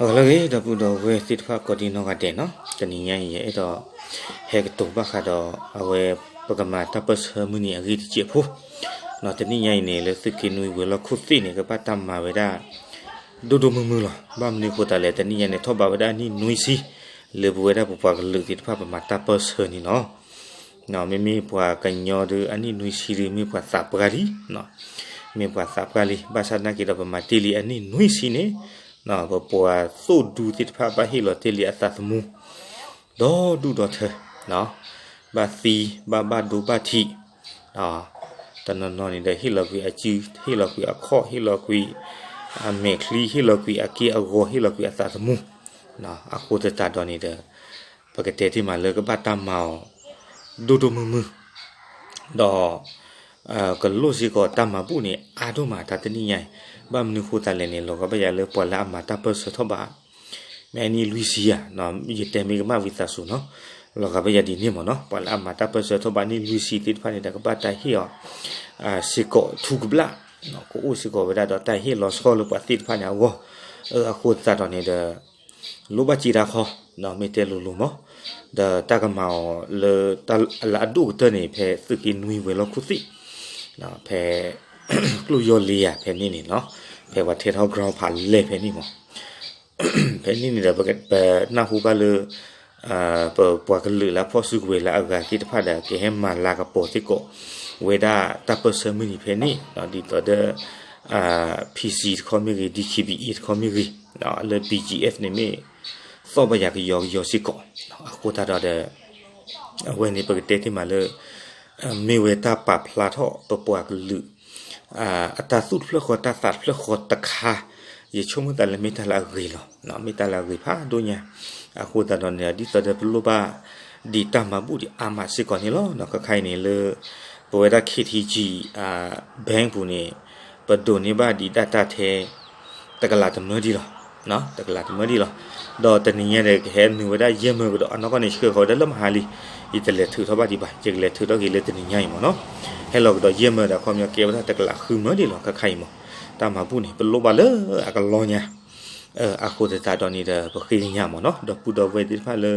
ဂီၤလၢအဂ့ၤ ဒီပုၢ်ဒီဝဲၢ်သ့ၣ်တဖၣ်ကိးဒံနီၢ်ဂၤဒဲးနီၤ, တနံၤညါအံၤ ယအဲၣ်ဒိးဟဲကတိၤဘၣ်ဃးဒီး အဝဲပကမၤတၢ်ပၢၢ်ဆၢမုၢ်နံၤအဂ့ၢ်တစဲးဖိ, တနံၤညါအံၤန့ၣ် လၢသုးက့နွံဝဲၤလီၢ်ခိၣ်သ့ၣ်န့ၣ် ကဘၣ်တၢ်မၤဝဲဒၣ် ဒိၣ်ဒိၣ်မုၢ်မုၢ်လီၤ. ဘၣ်မနုၤအဃိသတးလဲၣ် တနံၤညါန့ၣ် ထီၣ်ဘးဝဲဒၣ်အနံၣ်နွံဆံ လၢပဝဲဒၣ်ပပှၤကလုာ်သ့ၣ်တဖၣ် ပမၤတၢ်ပၢၢ်ဆၢန့ၣ်လီၤ. မ့မ့ၢ်ပှၤကညီဒုး အနံၣ်နွံဆံဒုး မ့ၢ်ပှၤသးပှၢ်လံ, မ့ၢ်ပှၤသးပှၢ်လံ, ဘၣ်ဆၣ်သနာ်က့ဒီး ပမၤတ့ၢ်လံအနံၣ်နွံဆံန့ၣ် ပပှၤသိၣ်ဒူသ့ၣ်တဖၣ် ဘၣ်ဟ့ၣ်လီၤတ့ၢ်လံအသးသမူ ဒီဒူၣ်ဒီထၢ, ဘၣ်သံ ဘၣ်ဘၣ်ဒိဘၣ်ထံး, တနီၤနီၤန့ၣ်ဒီး ဟ့ၣ်လီၤကွံာ်အစု, ဟ့ၣ်လီၤကွံာ်အခီၣ်, ဟ့ၣ်လီၤကွံာ်အမဲာ်ချံ, ဟ့ၣ်လီၤကွံာ်အက့ၢ်အဂီၤ, ဟ့ၣ်လီၤကွံာ်အသးသမူ, အဃိသတးဒီးန့ၣ်ဒီး ပကတဲတ့ၢ်မးလၢကဘၣ်တၢ်မၤအီၤ ဒိၣ်ဒိၣ်မုၢ်မုၢ်, ဒီး ကလိၣ်စ့ၢ်ကီးတၢ်မၤဘူၣ်န့ၣ် အါဒိၣ်မးတၢ်တနံၤညါအံၤ, ဘၣ်မနုၤဃိသတးလဲၣ်န့ၣ် လီၤဂာ်ဘၣ်ယၤလၢပှၤလၢအမၤတၢ်ပၢၢ်ဆၢထီၣ်ဘး မ့ၢ်အနံၣ်လွံၢ်ဆံဧါ, ယတဲမ့ၢ်ကမၣ်ဝံသးစူၤနီၤ, လီၤဂာ်ဘၣ်ယၤဒ်န့ၣ်မ့ၢ်နီၤ, ပှၤလၢအမၤတၢ်ပၢၢ်ဆၢထီၣ်ဘးနံၣ်လွံၢ်ဆံသ့ၣ်တဖၣ်န့ၣ်ဒီး ကဘၣ်တၢ်ဟ့ၣ်အီၤ စ့ၢ်ကီးထူကဘျၣ်, ကအိၣ်စ့ၢ်ကီးဝဲဒၣ်ဒီးတၢ်ဟ့ၣ်လီၤဆီလၢပှၤသ့ၣ်တဖၣ်န့ၣ်အဂီၢ်, အဃိသတးဒီးန့ၣ်ဒီး လိၣ်ဘၣ်စ့တၢ်ခီ, မ့ၢ်တဲလိၤလိၤမး, ဒီးတၢ်ကမၤအီၤလၢ လၢအဒိၣ်ကတၢၢ်န့ၣ် ဖဲသုးက့နွံဝဲၤလီၢ်ခိၣ်သ့ၣ်, ဖဲ ကျိၣ်ယီၢ်လ့ယၤဖဲန့ၣ်န့ၣ်လီၤ, ဖဲပှၤထဲထီၣ် ground ဖးလဲၢ်ဖဲန့ၣ်မး, ဖဲန့ၣ်န့ၣ်ဒီး ပနၢ်ဟူဘၣ်လၢ ပပှၤကလုာ်လၢအဖီၣ်စုကဝဲၤလၢအဂၤသ့ၣ်တဖၣ်ဒီး ကဟဲမၤလၤကပီၤစ့ၢ်ကီး ဝဲဒၣ်တၢ်ပၢၢ်ဆၢမုၢ်နံၤဖဲန့ၣ်, ဒ်သိးဒီး PC တခီမ့ၢ်ဂ့ၤ, DKBA တခီမ့ၢ်ဂ့ၤ, လၢ BGF န့ၣ်မ့ၢ် သီၣ်ဘၣ်ယၤကယီကယီစ့ၢ်ကီး, အဃိသတးဒီး အဝဲန့ၣ်ပကတဲတ့ၢ်မးလၢ မ့ၢ်ဝဲတၢ်ပာ်ဖျါထီၣ်ပပှၤကလုာ် အတၢ်သူၣ်တဖျၢၣ်ဃီတၢ်သးတဖျၢၣ်ဃီတခါ, ယဆိကမိၣ်သးလၢမ့ၢ်တၢ်လၢအဂ့ၤလီၤ, မ့ၢ်တၢ်လၢအဂ့ၤဖးဒိၣ်ညါ, အဃိသတးဒီးန့ၣ် ဒ်သိးဒီးပလိၣ်ဘၣ် ဒ်တၢ်မၤဘူၣ်ဒံးအါမးစ့ၢ်ကီးန့ၣ်လီၤ. ခါခါအံၤန့ၣ်လၢ ပဝဲဒၣ် KTG Bank ပူၤန့ၣ် ပဒိးန့ၢ်ဘၣ်ဒံးဒၣ်တၢ်ထဲ တကလးတမၢဒံးလီၤ, တကလးတမၢဒံးလီၤ, ဒီးတနံၤညါဒီး ကဟဲနုာ်ဝဲဒၣ်ယဲၢ်မၢကဒီး, အနီၢ်ကီၢ်န့ၣ် ဆှၢဃီၤဝဲဒၣ်လၢမဟါလံ, ယတလဲၤထုးထီၣ်ဘၣ်ဒံးဘၣ်, ယကလဲၤထုးထီၣ်က့ၤလၢတနံၤညါအံၤမ့ၢ်နီၤ, ဟဲလီၤကဒီးယဲၢ်မၢဒီး အခီပညီကဲဝဲဒၣ်တကလးဃုမၢဒံးလီၤ. ခါခါအံၤမ့ၢ် တၢ်မၤဘူၣ်န့ၣ် ပလိၣ်ဘၣ်လၢအကလီညါ အဃိသတးဒီးန့ၣ်ဒီး ပဃ့ကညးမ့ၢ်နီၤ, ဒီပုၢ်ဒီဝဲၢ်သ့ၣ်တဖၣ်လၢ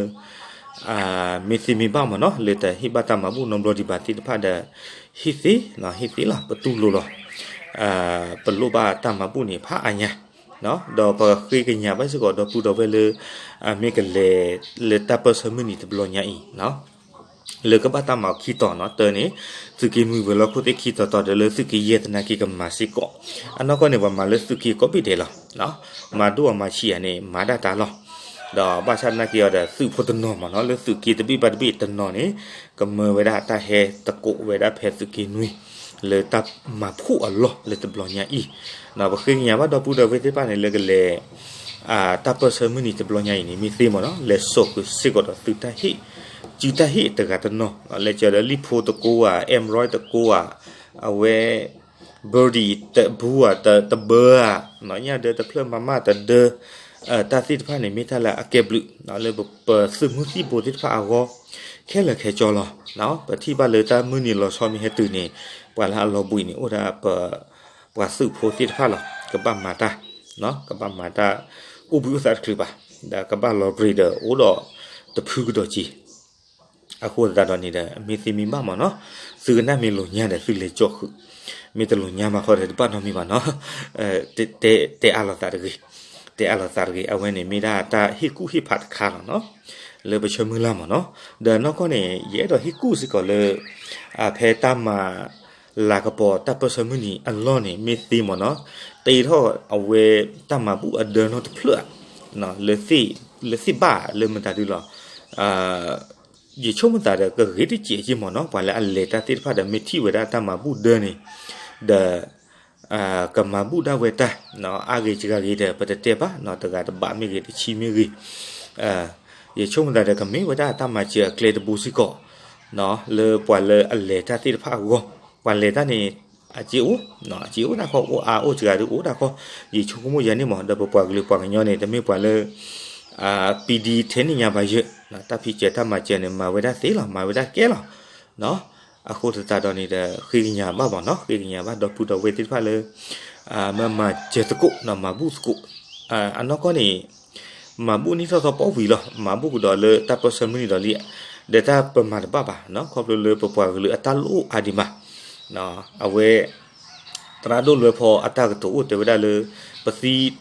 မ့ၢ်သ့မ့ၢ်ဘၣ်မ့ၢ်နီၤ, လၢတဟ့ၣ်ဘၣ်တၢ်မၤဘူၣ်နီတဘျီဒံးဘၣ်သ့ၣ်တဖၣ်ဒီး ဟ့ၣ်သ့, ဟ့ၣ်သ့လီၤ, ပတူၢ်လိာ်လီၤ, ပလိၣ်ဘၣ်တၢ်မၤဘူၣ်န့ၣ် ဖးအါညါ, ဒီးပဃ့ကညးဘၣ်စ့ၢ်ကီး ဒီပုၢ်ဒီဝဲၢ်လၢ မ့ၢ်ကလဲၤလၢတၢ်ပၢၢ်ဆၢမုၢ်နံၤတဘျီညါအံၤ လၢကဘၣ်တၢ်မၤအီၤခံတီၤနီၤ, တၢ်န့ၣ် သုးက့နွံဝဲၤလီၢ်ခိၣ်သ့ၣ်ခံတီၤတီၤဒီး လၢသုးက့ယဲၢ်သနာ်က့ကမၤစ့ၢ်ကီး, အနီၢ်ကီၢ်န့ၣ် ပှၤမၤလၢသုးက့ကိးဘ့ၣ်ဒဲးလီၤ, မၤဒိၣ်အမၤဆံးဧါန့ၣ် မၤဒၣ်တၢ်လီၤ, ဒီးဘၣ်ဆၣ်သနာ်က့အီၤဒီး သုးဖိတနီၤမ့ၢ်နီၤ, လၢသုးက့တဘ့ၣ်ဘၣ်တဘ့ၣ်တနီၤန့ၣ် ကမၢဝဲဒၣ်တၢ်ဟဲသကိးဝဲဒၣ်ဖဲသုးက့နွံ လၢတၢ်မၤဖှိၣ်အလီၢ်လၢတဘျီညါအံၤ, ပဃ့ကညးဘၣ်ဒီပုၢ်ဒီဝဲၢ်သ့ၣ်တဖၣ်န့ၣ် လၢကလဲၤ တၢ်ပၢၢ်ဆၢမုၢ်နံၤတဘျီညါအံၤန့ၣ် မ့ၢ်သ့မ့ၢ်နီၤ, လဲၤစိာ်ဃုာ်စ့ၢ်ကီးဒီးသုတၢ်ဟ့ၣ်, စုတၢ်ဟ့ၣ်တဂၤတနီၤ, လဲၤစၢၤဒီးလံာ်ဖိတကိးဧါ, အဲၣ်မရီတကိးဧါ, အဝဲ birdie တဘိဧါ, တဘၢဧါ, ညၣ်ဒၢတဖျၢၣ်မၤမၢ်တဒၢ, တၢ်သ့ၣ်တဖၣ်န့ၣ် မ့ၢ်တၢ်လၢအကဲဘျုး လၢပသုးမုၢ်သံၣ်ဘိသ့ၣ်တဖၣ်အဂီၢ် ခဲလၢာ်ခဲဆ့လီၤ. ပထံၣ်ဘၣ်လၢတၢ်မုၢ်နံၤလီၤဆီမ့ၢ်ဟဲတုၤန့ၣ် ပှၤလၢအလီၤဘှံးန့ၣ် အိၣ်ဒၣ် ပှၤသုးဖိသ့ၣ်တဖၣ်လီၤ. ကဘၣ်မၤတၢ်, ကဘၣ်မၤတၢ် အိၣ်ဘှံးအိၣ်သါတချုးဘၣ်, ဒီးကဘၣ်လီၤဘှံးဒီးအိၣ်ဒီးတဖုကဒီးက့ၤ အဃိသတးဒီးန့ၣ်ဒီး မ့ၢ်သ့မ့ၢ်ဘၣ်မ့ၢ်နီၤ, သုကနၣ်မ့ၢ်လိာ်ညါဒီးသုလဲၤကၠီဃုာ်, မ့ၢ်တလိာ်ညါဘၣ်ဃီဒီးတဘၣ်နီတမံၤဘၣ်နီၤ, တဲအါလိာ်သးတဂ့ၤ, တဲအါလိာ်သးတဂ့ၤ, အဝဲန့ၣ်မ့ၢ်ဒၣ်တၢ်ဟ့ၣ်ကူၣ်ဟ့ၣ်ဖးတခါလီၤနီၤ, လၢပဆၢမုၢ်လၢ်မ့ၢ်နီၤ, ဒီးနီၢ်ကီၢ်န့ၣ် ယအဲၣ်ဒိးဟ့ၣ်ကူၣ်စ့ၢ်ကီးလၢ ဖဲတၢ်မၤ လၤကပီၤတၢ်ပၢၢ်ဆၢမုၢ်နံၤအလီၢ်န့ၣ် မ့ၢ်သ့မ့ၢ်နီၤ, တ့ထီၣ်အဝဲတၢ်မၤဘူၣ်အဒၢနီတဖျၢၣ်ဧါ, လၢသ့ၣ်ဘၣ်လၢမတၤဒုလီၤ, ယဆိကမိၣ်သးဒီးကဂ့ၤတစဲးက့မ့ၢ်နီၤ, ပှၤလၢအလဲၤတၢ်သ့ၣ်တဖၣ်ဒီးမ့ၢ်ထံၣ်ဝဲဒၣ်တၢ်မၤဘူၣ်ဒၢန့ၣ်, ဒီး ကမၤဘူၣ်ဒၣ်ဝဲတၢ်, အါဂ့ၤစှၤဂ့ၤဒီး ပတတဲဘၣ်နီၤ, တဂၤတဘးမ့ၢ်ဂ့ၤ တဆံမ့ၢ်ဂ့ၤ, ယဆိကမိၣ်သးဒီးကမ့ၢ်ဝဲဒၣ်တၢ်မၤစၢၤအကျဲတဘိစ့ၢ်ကီး လၢပှၤလၢအလဲၤတၢ်သ့ၣ်တဖၣ်အဂီၢ်, ပှၤလဲၤတၢ်န့ၣ် အစ့အိၣ်, အစ့အိၣ်တၢ်ခီ အိၣ်အါအိၣ်စှၤဒီးအိၣ်တၢ်ခီ, ယဆိကမိၣ်ယၤန့ၣ်မ့ၢ် ဒီးပပှၤကလုာ်ပှၤကညီန့ၣ် တမ့ၢ်ပှၤလၢ ပံဒံထဲန့ၣ်ညါဘၣ်ယဲၢ်, တၢ်ဖံးစၢၤတၢ်မၤစၢၤန့ၣ် မၤဝဲဒၣ်သ့လီၤ, မၤဝဲဒၣ်ကဲလီၤ, အဃိသတးဒီးန့ၣ်ဒီး ဃ့ကညးဘၣ်မ့ၢ်နီၤ, ဃ့ကညးဘၣ်ဒီပုၢ်ဒီဝဲၢ်သ့ၣ်တဖၣ်လၢ မၤစၢၤသကိး မၤဘူၣ်သကိး, အနီၢ်ကီၢ်န့ၣ် မၤဘူၣ်န့ၢ်ထီၣ်သီပီဝံၤလီၤ. မၤဘူၣ်ကဒီးလၢတၢ်ပၢၢ်ဆၢမုၢ်နံၤဒီးလံ, ဒီးတၢ်ပမၤတဘၣ်ဘၣ်, ခီဖျိလၢပပှၤကလုာ်အတၢ်လိၣ်အိၣ်အါဒံးမး, အဝဲ သရၣ်ဒိၣ်လွဲဖီအတၢ်ကတိၤအိၣ်တဲဝဲဒၣ်လၢ ပ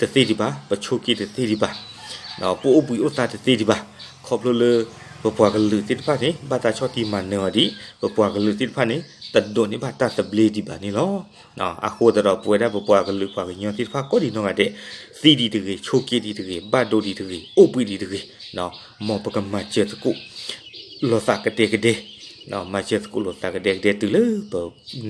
သံတသ့ဒံးဘၣ်, ပဆိးက့တသ့ဒံးဘၣ်, ပအိၣ်ဘှံးအိၣ်သါတသ့ဒံးဘၣ်, ခီဖျိလၢ ပပှၤကလုာ်သ့ၣ်တဖၣ်န့ၣ် ဘၣ်တၢ်ဆီၣ်တံၢ်မၤနၢၤအီၤဒံး, ပပှၤကလုာ်သ့ၣ်တဖၣ်န့ၣ် တဒိးန့ၢ်ဘၣ်တၢ်သဘျ့ဒံးဘၣ်န့ၣ်လီၤ. အဃိသတးဒီး ပဝဲဒၣ်ပပှၤကလုာ်ပှၤကညီသ့ၣ်တဖၣ်ကိးဒံးနီၢ်ဂၤဒဲး, သံဒံးတဂ့ၤ, ဆိးက့ဒံးတဂ့ၤ, ဘၣ်ဒိဒံးတဂ့ၤ, အိၣ်ဘှံးဒံးတဂ့ၤ, မ်ပကမၤစၢၤသကိး လိာ်သးကဒဲကဒဲ, မၤစၢၤသကိးလိာ်သးကဒဲကဒဲ တုၤလၢပ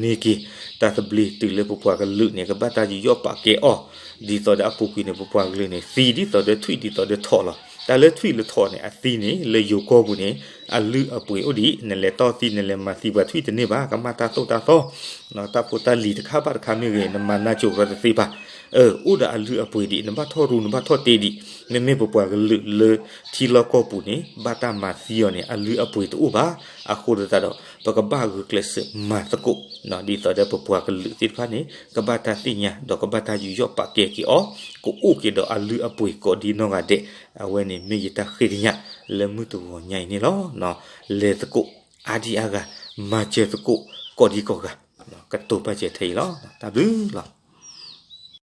န့ၢ်က့ၤတၢ်သဘျ့, တုၤလၢပပှၤကလုာ်န့ၣ် ကဘၣ်တၢ်ယူးယီၣ်ပာ်ကဲအီၤ, ဒ်သိးဒီးအပူၤကွံာ်န့ၣ် ပပှၤကလုာ်န့ၣ် သံဒ်သိးဒီးထွံၣ်ဒ်သိးဒီးထိးလီၤ. တၢ်လၢထွံၣ်လၢထိးန့ၣ် အသံန့ၣ် လၢယိၤကီၢ်ပူၤန့ၣ် အလုၢ်အပှ့ၤအိၣ်ဒံး, နလဲၤတီၢ်သံ နလဲၤမၤသံပှၤထွံၣ်တန့ၢ်ဘၣ်, ကမၣ်တၢ်သိၣ်တၢ်သီ, တၢ်ဖိတၢ်လံၤတခါဘၣ်တခါမ့ၢ်ဂ့ၤ နမၤနၢ်ကၠိၤကရီတသ့ဘၣ်, အိၣ်ဒီးအလုၢ်အပှ့ၤဒံး, နဘၣ်ထီၣ်ရူ နဘၣ်ထီၣ်တ့ဒံး, မ့မ့ၢ်ပပှၤကလုာ်လၢထံလီၢ်ကီၢ်ပူၤန့ၣ် ဘၣ်တၢ်မၤသံအီၤန့ၣ် အလုၢ်အပှ့ၤတအိၣ်ဘၣ်. အဃိသတးဒီး ပကဘၣ်ဂုာ်ကျဲးစၢးမၤသကိး, ဒ်သိးဒီးပပှၤကလုာ်သ့ၣ်တဖၣ်န့ၣ် ကဘၣ်တၢ်သ့ၣ်ညါ ဒီးကဘၣ်တၢ်ယူးယီၣ်ပာ်ကဲက့ၤအီၤ, ကအိၣ်က့ၤဒီးအလုၢ်အပှ့ၤကိးဒံးနီၢ်ဂၤဒဲး, အဝဲန့ၣ်မ့ၢ်ယတၢ်ဃ့ကညးလၢမုၢ်တဂီၤညါအံၤန့ၣ်လီၤ. လဲၤသကိးအါဒံအါဂၤ, မၤစၢၤသကိးကိးဒံကိးဂၤ, ကတိၤဘၣ်စဲထဲအံၤလီၤ. တၢ်ဘျုးလီၤ.